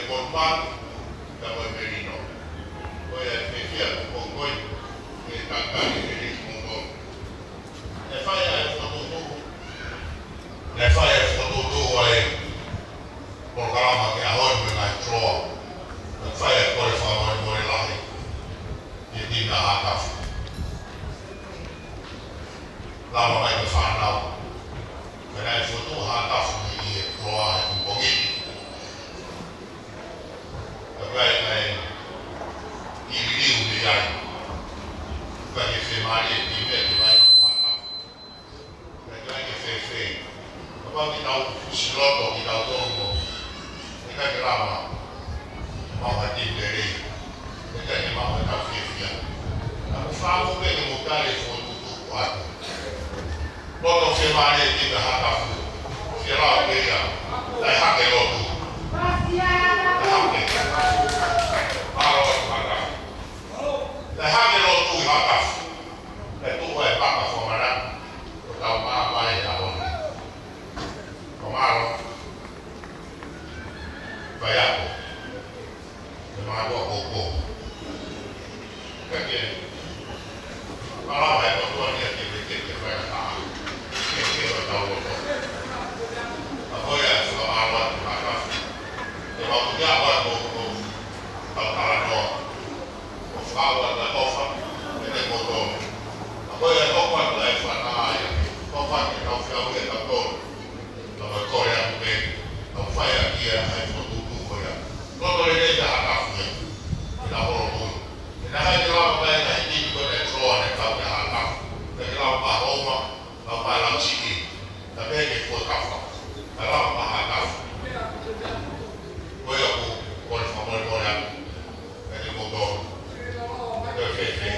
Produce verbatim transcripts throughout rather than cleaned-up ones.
Kolomani, pea mo e melino. Ko ia e fiefia ko ē, ko e talitali ʻe he lelei kimoutolu. Naʻe fai ʻa e fokotuʻutuʻu. Naʻe fai ʻa e fokotuʻutuʻu ʻa e polokalama ki he ʻaho ni mo e ngaahi draw. Naʻe fai ʻa e kole fakamolemole lahi ki he timi ʻa Haʻatafu. Lava mai ki he fānau. Pea naʻe fokotuʻu ʻa Haʻatafu ʻi he draw he pongipongi ni. Pea ʻikai ke liliu mei ai. Pea ke fiemālie e timi ke vai mo Haʻatafu. Pea ʻikai ke fēfē. Kapau ke tau fusi loto kitautolu mo ʻikai ke lava ke maʻu ha timi lelei, ʻikai ke maʻu haʻatau fiefia. Naʻa ku fakaʻamu pē ke mou tali e fokotuʻutuʻu atu. Loto fiemālie e timi ʻa Haʻatafu. Fie lau pē ia. Naʻe hake lotu. Naʻe hake. Mālō atu Haʻatafu. Naʻe hake lotu ʻi Haʻatafu. Naʻe tuʻu ai e paka fakamanatu. Ko ʻetau māmā ʻi he ʻaho ni. Fakamālō. Faiako. Ke mālō ʻa e koukou. Ka ke malava e kotoa ni ʻa e ke vete ke fai ʻa e taha. Ke ke o tau loto. Ka ko ia e fakamālō atu Haʻatafu. Ke mau tuʻu ia ʻa e koukou. Tau talanoa. ʻO fakaʻau atu e ʻofa kiate kimoutolu. Ka ko ia e ʻofa atu e fana ia. ʻOfa ke tau feʻauhi ʻe tautolu. Ka ko e kole atu pē, tau fai ʻaki ia ʻa e fokotuʻutuʻu ko ia. Loto lelei ʻa Haʻatafu ia. Ke tau holo pulu. Ke naʻe ʻikai ke lava mai ha timi ko ē naʻe draw ʻanenai kau ki Haʻatafu. Ka ke lava mai Houma, lava mai Lausiʻi. Ka pehē ki Fuakava. Ka lava mai Haʻatafu. Ko ia ʻoku ou kole fakamolemole atu. Pea ke mou tō. Pea ke fēfē.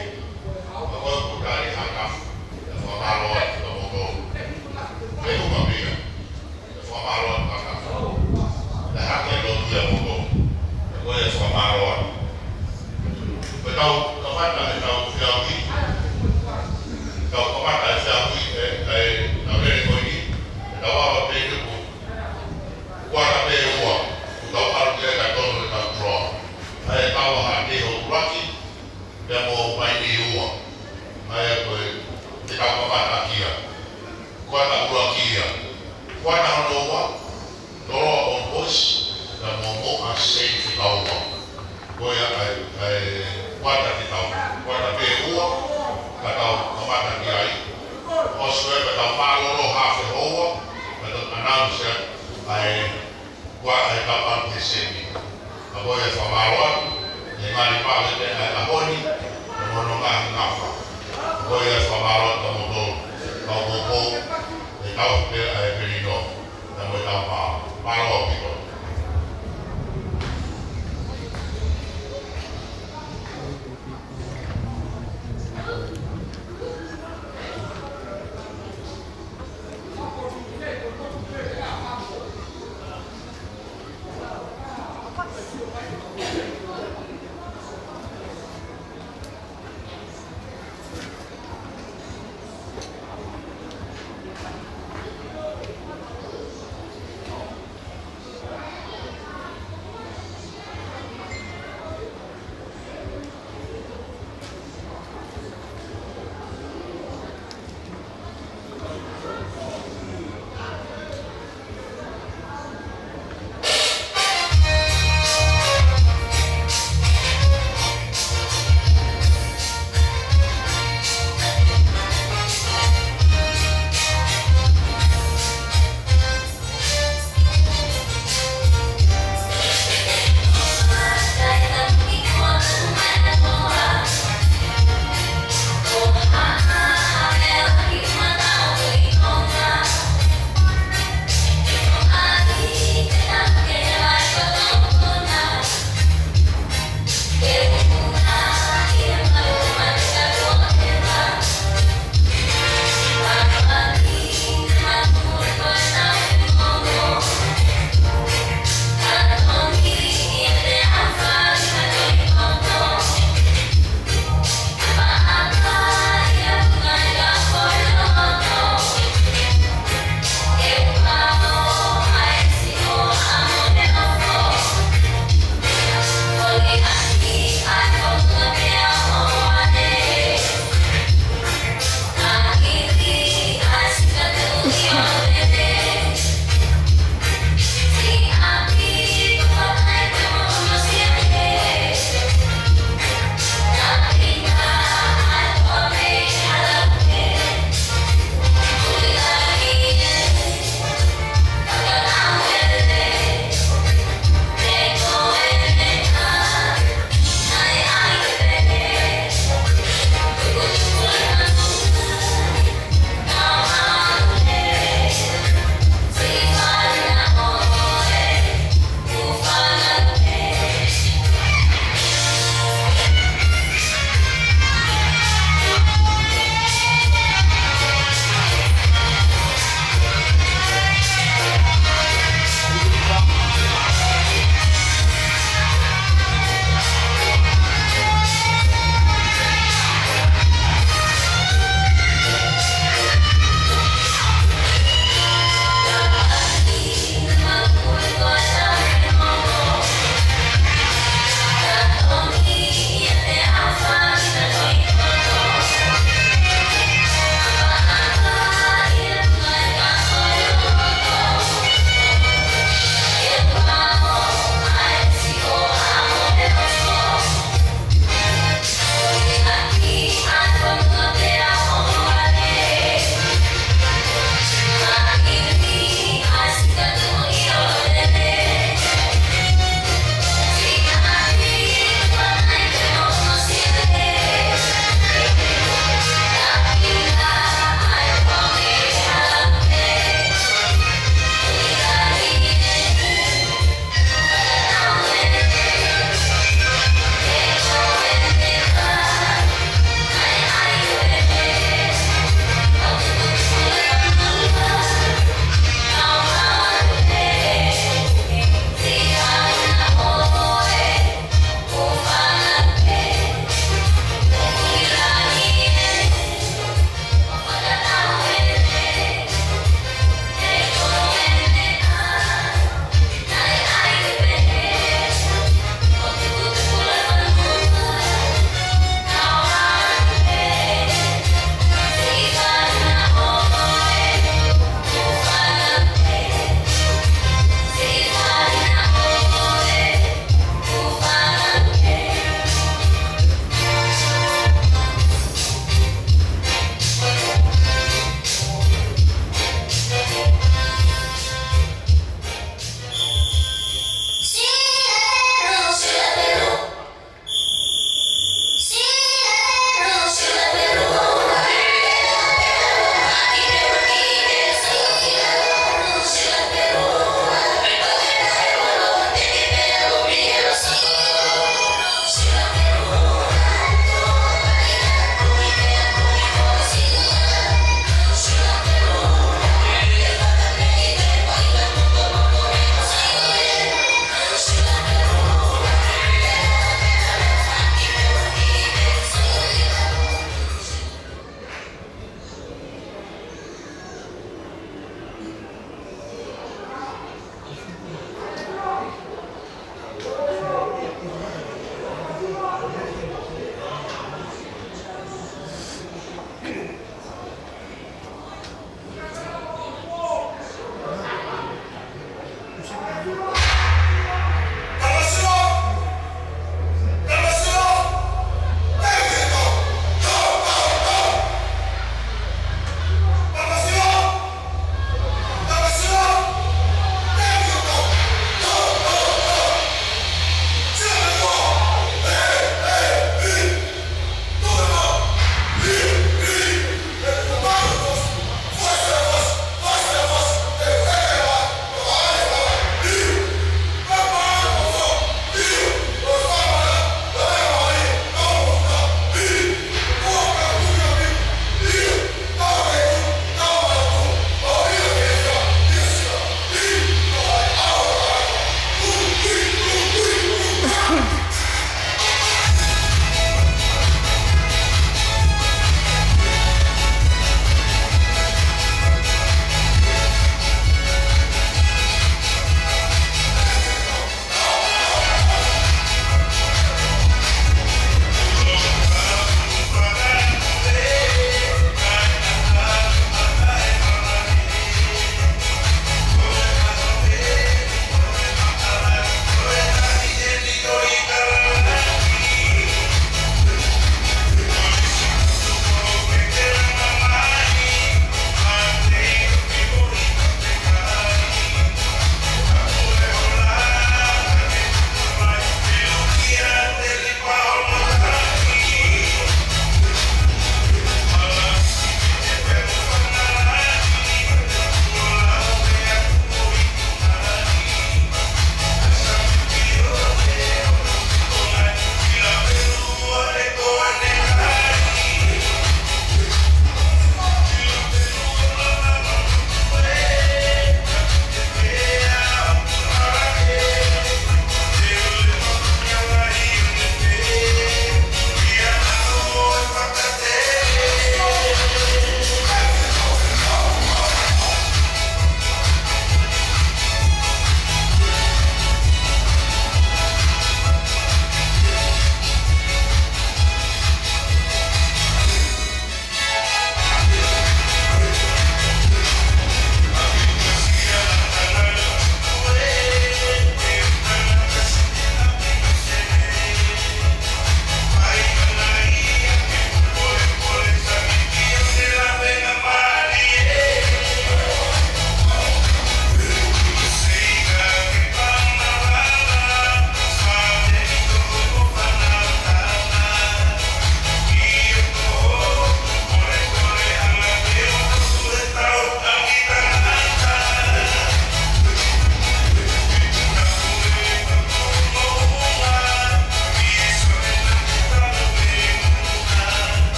Ka ko e kutali Haʻatafu. Pea fakamālō atu kia moutolu. Pea ʻuma pē ia. Pea fakamālō atu Haʻatafu. Pea hake lotu ia moutolu. Pea ko ia fakamālō atu. Pea tau kamata ʻetau feʻauhi. Tau kamata e feʻauhi, ē, ʻetau lele ko eni. Pea tau ava pē ʻi he kuata pē ʻe ua. Kuo tau ʻalu ki ai ka tonu ʻetau draw. ʻA ia tau ʻalu hake ʻo ʻuluaki, pea mo Maini ua. ʻA ia ko e, te tau kamata ʻaki ia. Kuata ʻuluaki ia. Kuata hono ua, Toloa All Boys, pea mo Moʻa Saint Fikaua. Ko ia ʻa e, ʻa e kuata te tau, kuata pē ʻe ua, ka tau kamata ki ai. ʻOsi ko ia ka tau mālōlō haafe houa, ka tau announce ʻa e Kuo ʻai ʻetau ʻalu ki he semi. Ka ko ia fakamālō atu, ʻe ngali pale pē ʻa e ʻaho ni, ʻe mono ngaahi ngafa. Ka ko ia fakamālō atu kia moutolu, kau koukou, ʻe tau pē ʻa e pelino, ka mo e tau pā, mālō ʻaupito.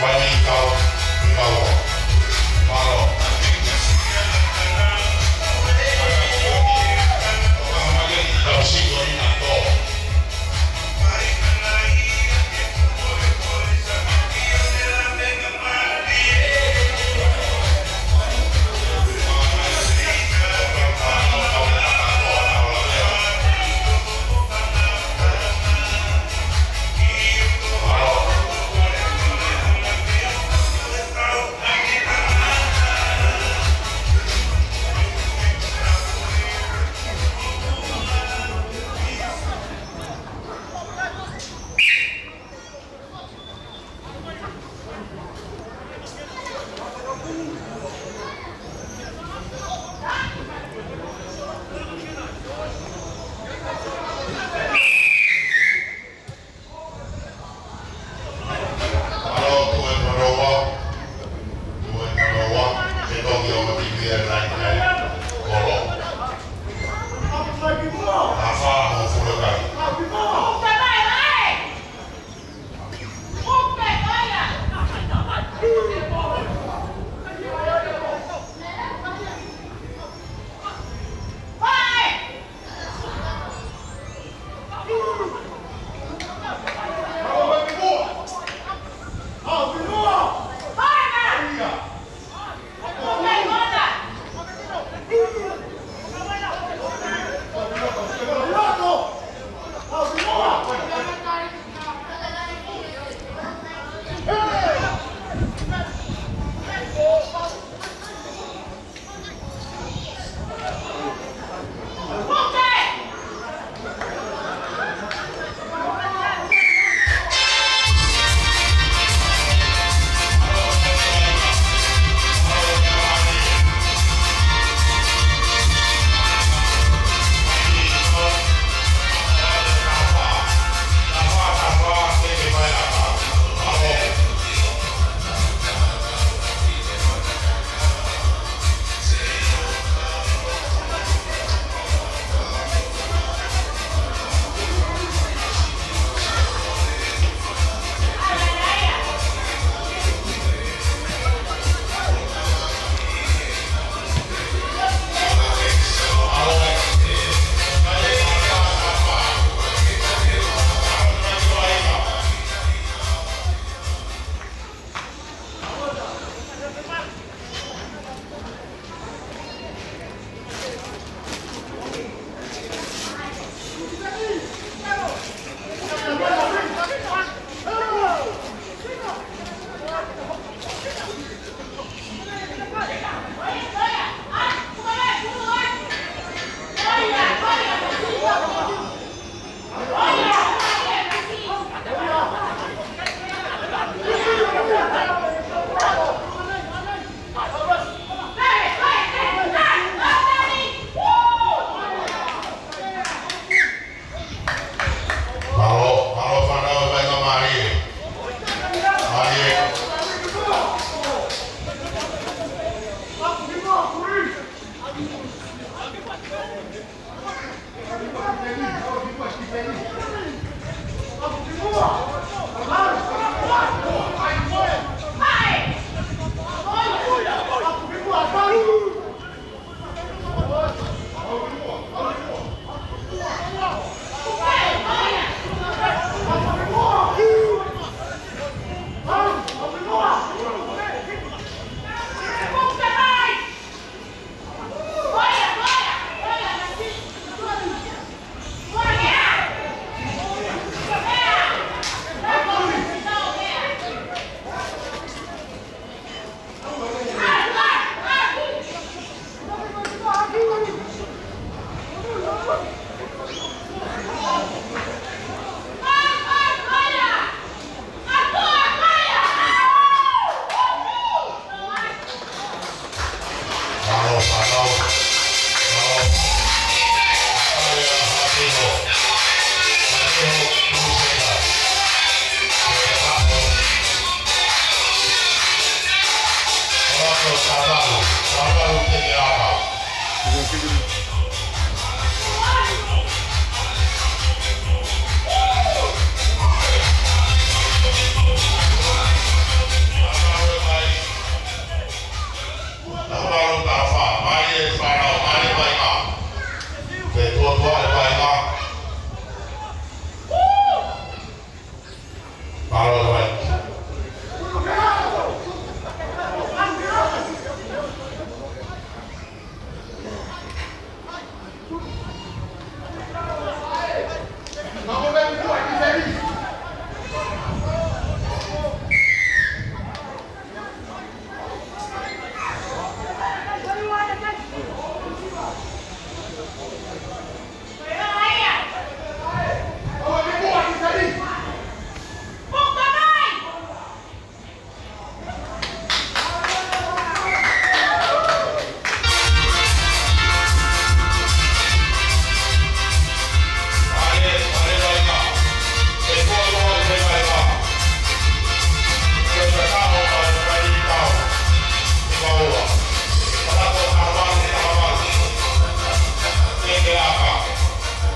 Mai ni kau, kau. Mālō.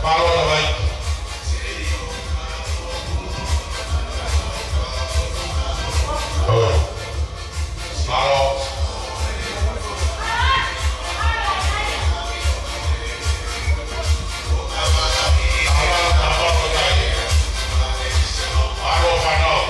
Mālō, tamaiki. Oi. Mālō. Mālō, mālō, mālō, fānau.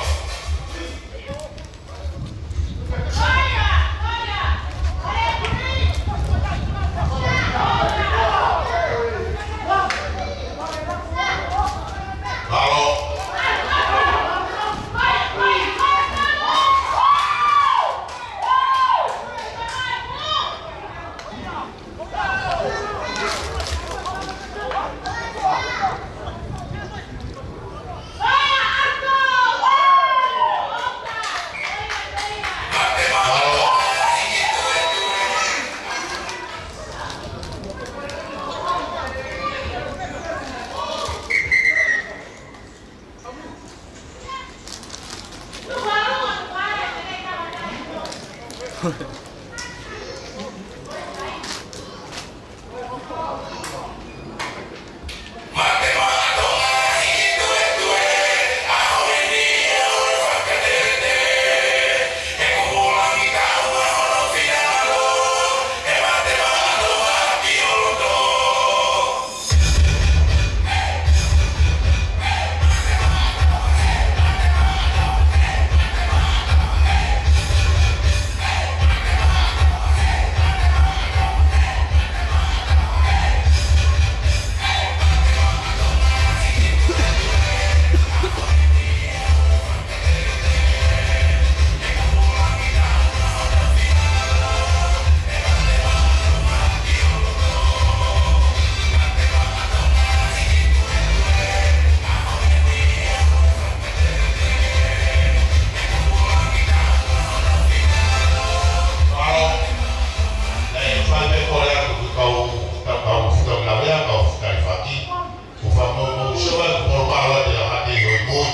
Ko fakamolemole atu ʻa Haʻatei Hoimui,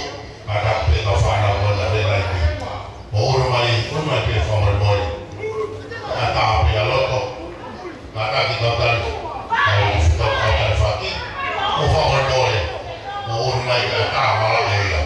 kātaki pē kau fānau ko ena ʻi he laine. Mou ʻunu mai, ʻunu mai pē fakamolemole. Kātaki pē ʻa loto, kātaki kau tali, kau fika kau talifaki. Mou fakamolemole, mou ʻunu mai kātaki malaʻe ia.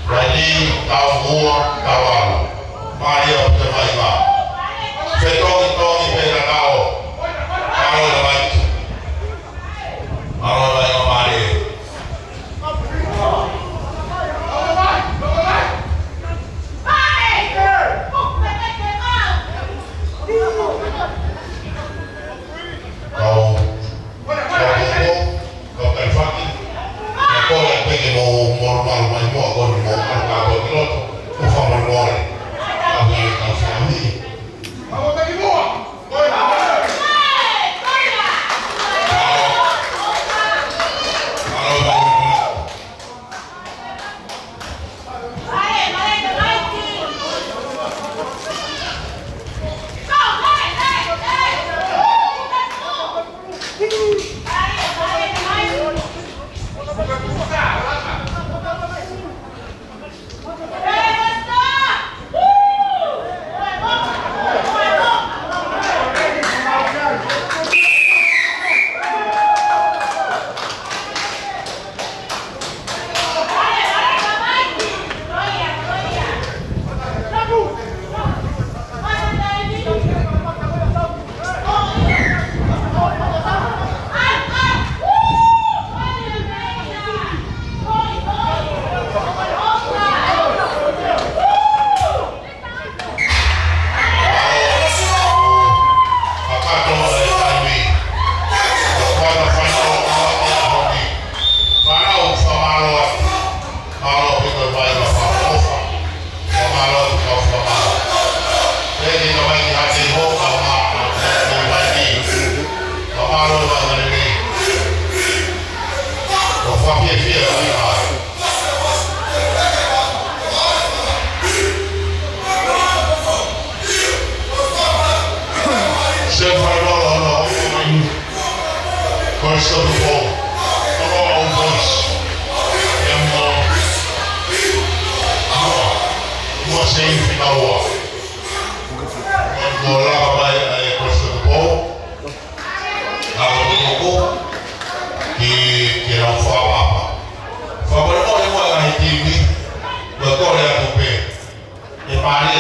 Rani, tau mua, tau alo. Mālie ʻaupito e vaʻinga. Fetongitongi pē ʻa e tau. Mālō e vaʻinga. Mālō e vaʻinga mālie. Kau. Kau. Kau. Kau talifaki, ka ko e peke mo, mo, mo, mai mo, ko ni mo, ʻalu kātoa ki loto, mo fakamolemole. Ka hui, ka fakamolemole. Ka hui, ka fakamolemole.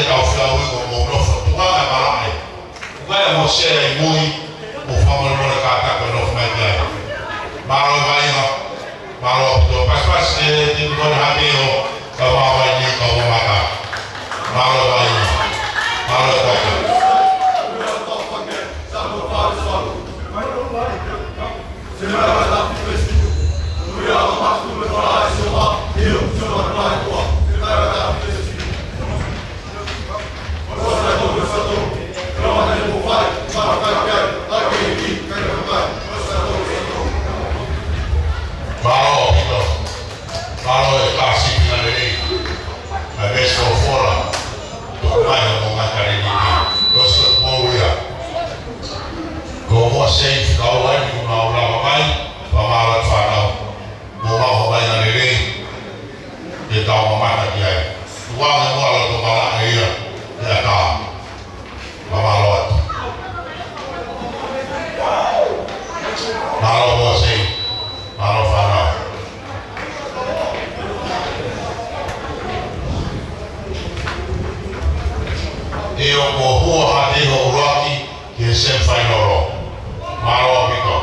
Kau fiefia ko mo nofo tuʻa e malaʻe. Ko e mo se ai mui, mo fakamolemole kātaki ʻo nofo mai ki ai. Mālō e vaʻinga, mālō ʻaupito. Pasipasi e timi ko eni hake ʻo ka ma vai ni ka ma mata. Mālō e vaʻinga, mālō e kaka. Mālō ʻaupito. Mālō e kāsiti na lelei. Mai West Folofola. Tuku mai ʻo mo ngata lelei. Ko so mo ia. Ko mo sei fika ua ni ko na o lava mai. Fakamālō atu fānau. Mo ngā ʻo mai na lelei. Ke tau mamata ki ai. Tuanga mo alo to malaʻe ia. Ia ka. Mālō atu. Mālō Mōsei. Mālō fānau. ʻE o ko hua ha te ho ʻuluaki ki he semifinal. Mālō ʻaupito.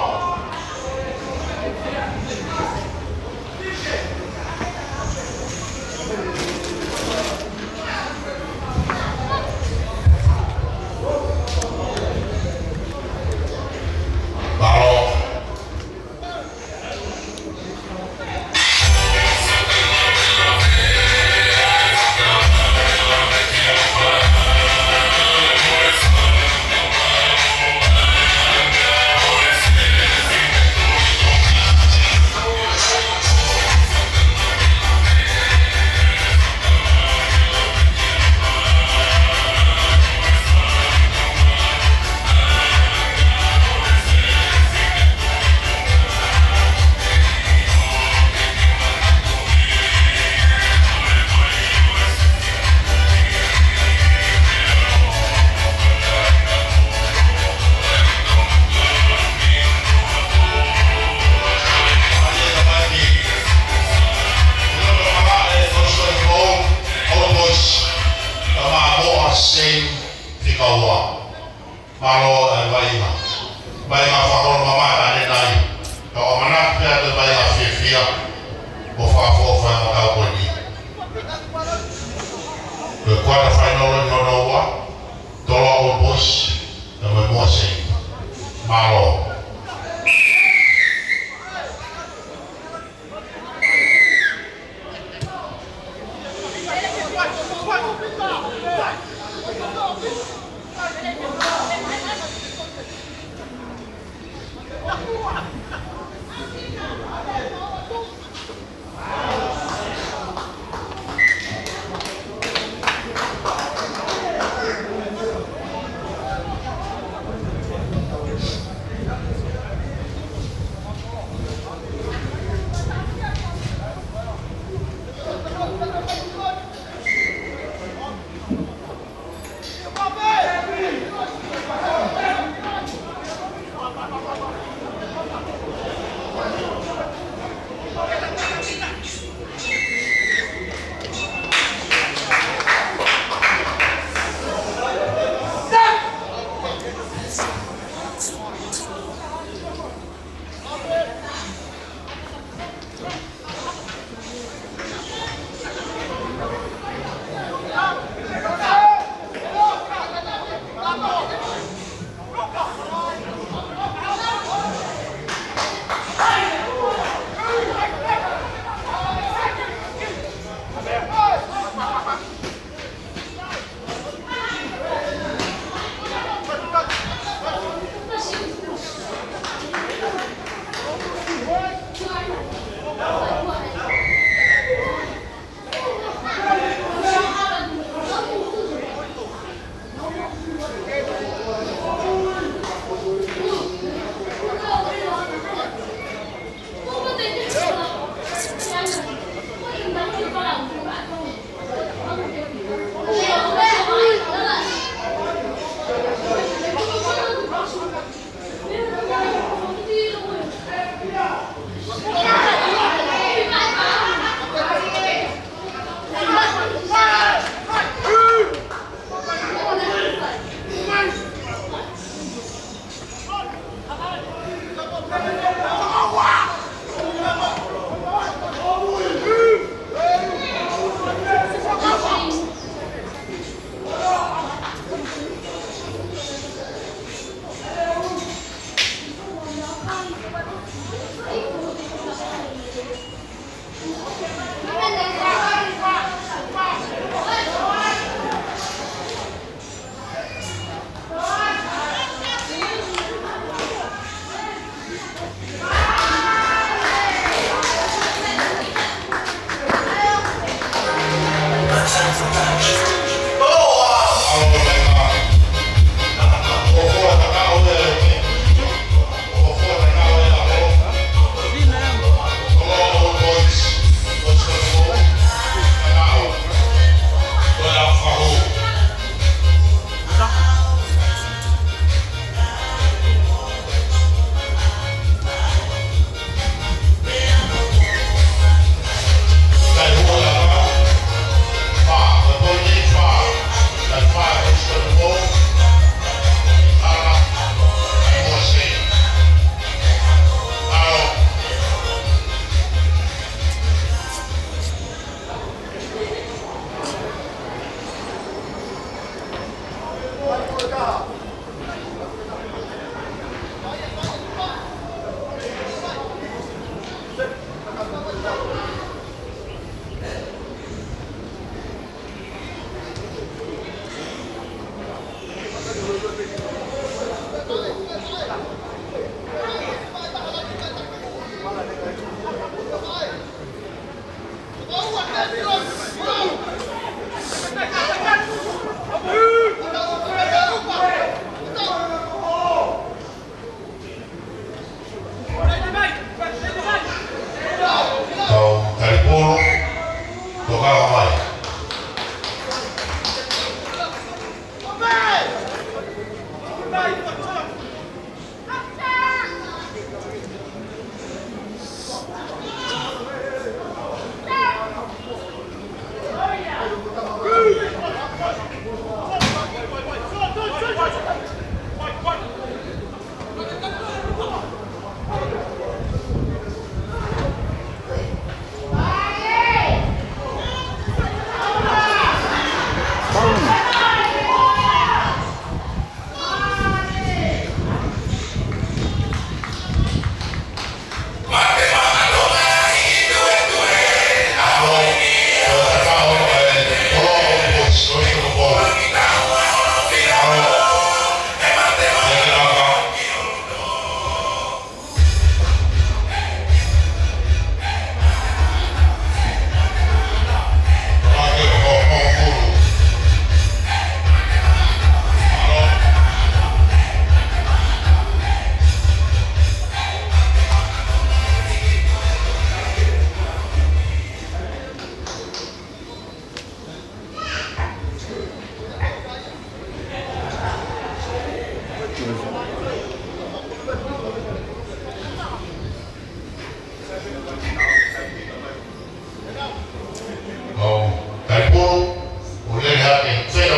Mālō. Mālō e vaʻinga. Vaʻinga fakaholo mamata ʻanenai. Ka ʻoku ʻamanaki pē ʻa e vaʻinga fiefia. Mo fakafoʻou fai mo tau ko eni. Ko e quarter final ni hono ua. Toloa Old Boys. Ka mo e Mōsei. Mālō.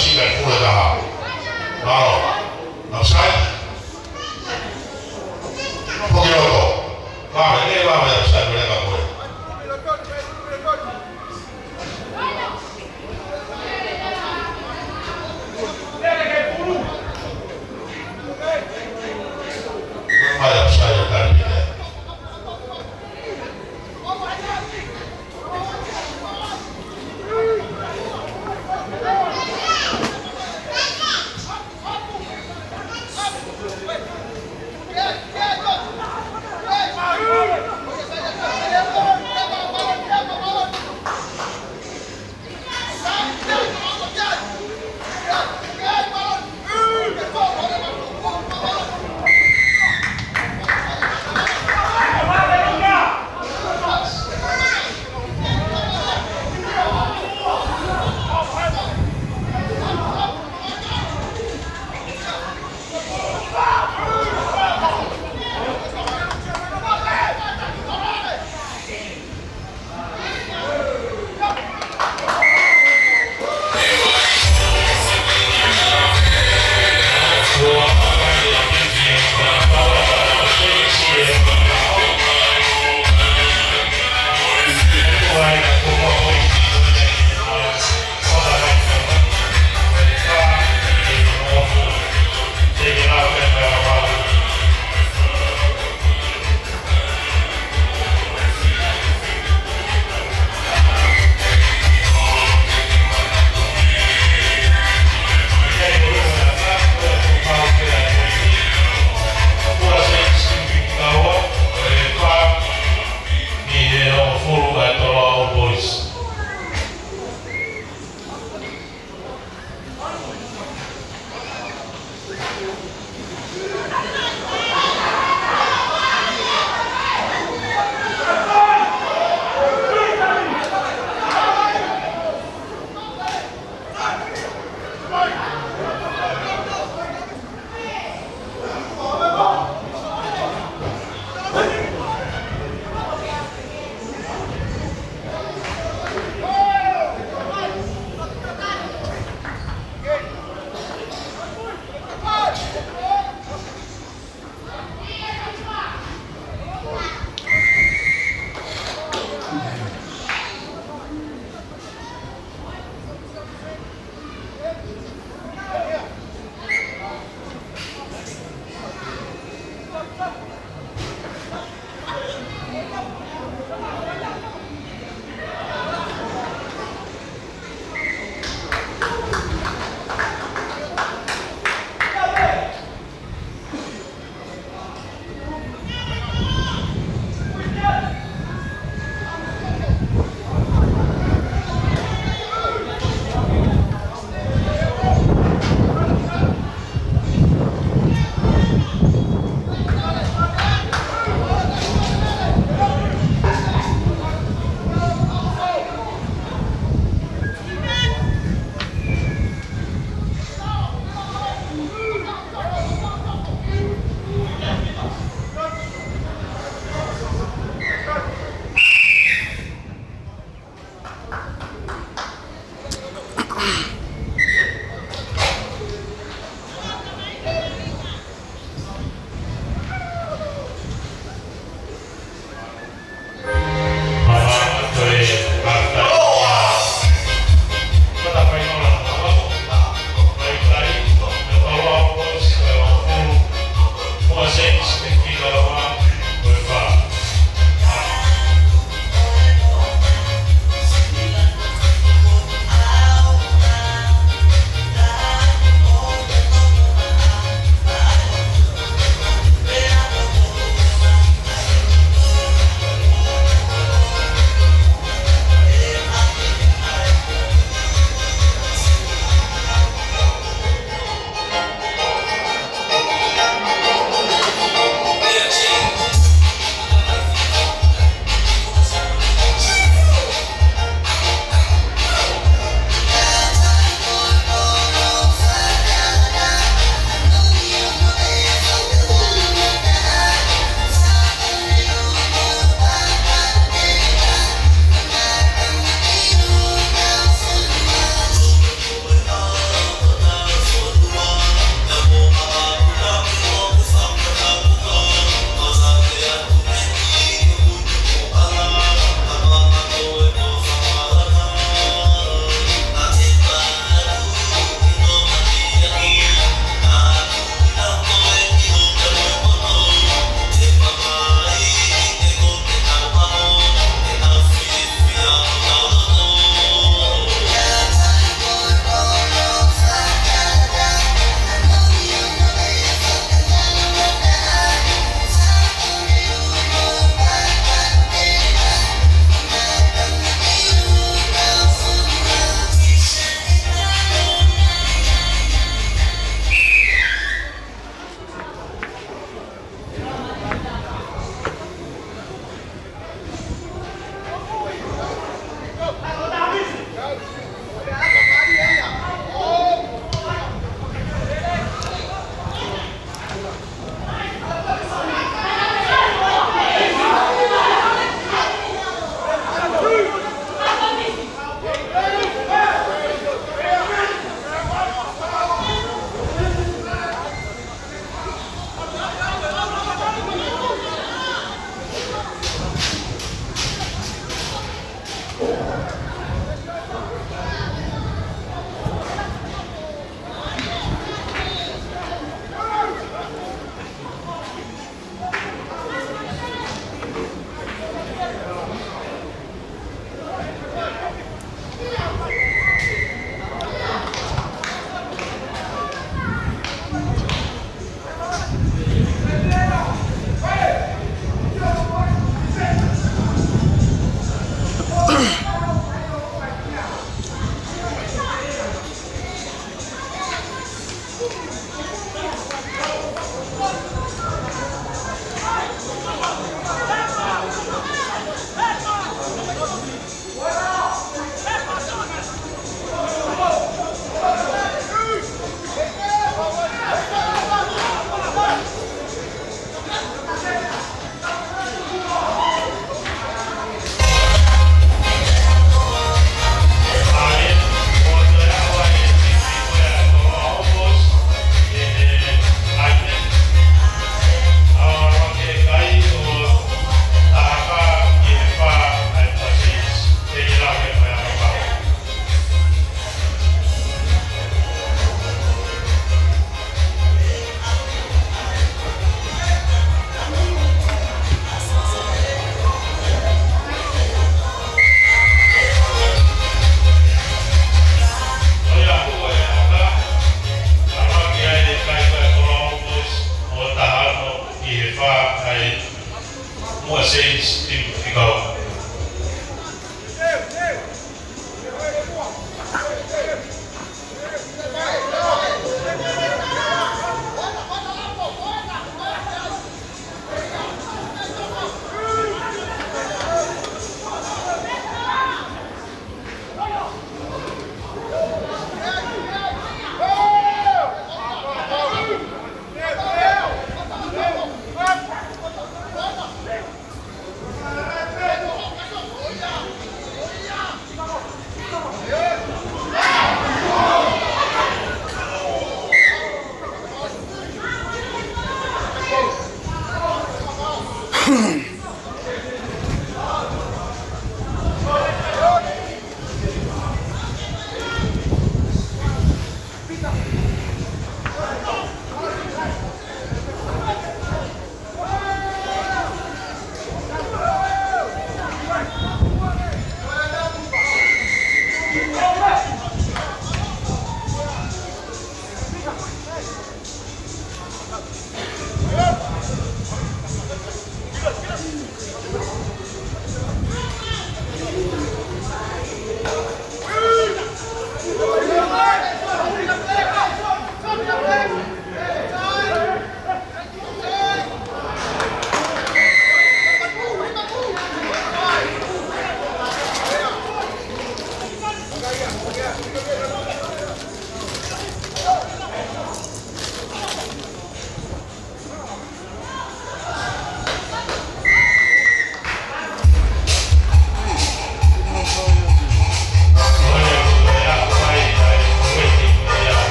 Sika e pule taha. Mālō. Offside. Poki loto. Vave, ʻe vave offside, ko e leka ko ē. Ko e offside ʻa Talipine.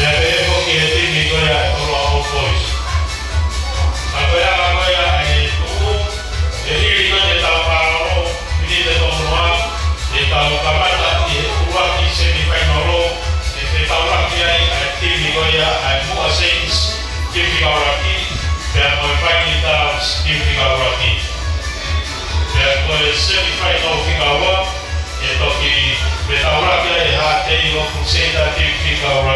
Pea pehē foki ki he timi ko ia ʻa e ʻOloa Old Boys. Ka ko e anga ko ia ʻa e tuʻu, ʻe hili ko eni e taʻu mālōlō, miniti ʻe tolungofulu, ʻe tau kamata ʻi he ʻuluaki semifinal, ʻe fetaulaki ai ʻa e timi ko ia ʻa e Muʻa Saints, timi fika ʻuluaki, pea mo e Vainī Doves, timi fika ʻuluaki. Pea ko e semifinal fika ua, ʻe toki fetaulaki ai ʻa e Haʻateiʻoku Crusaders, timi fika ua.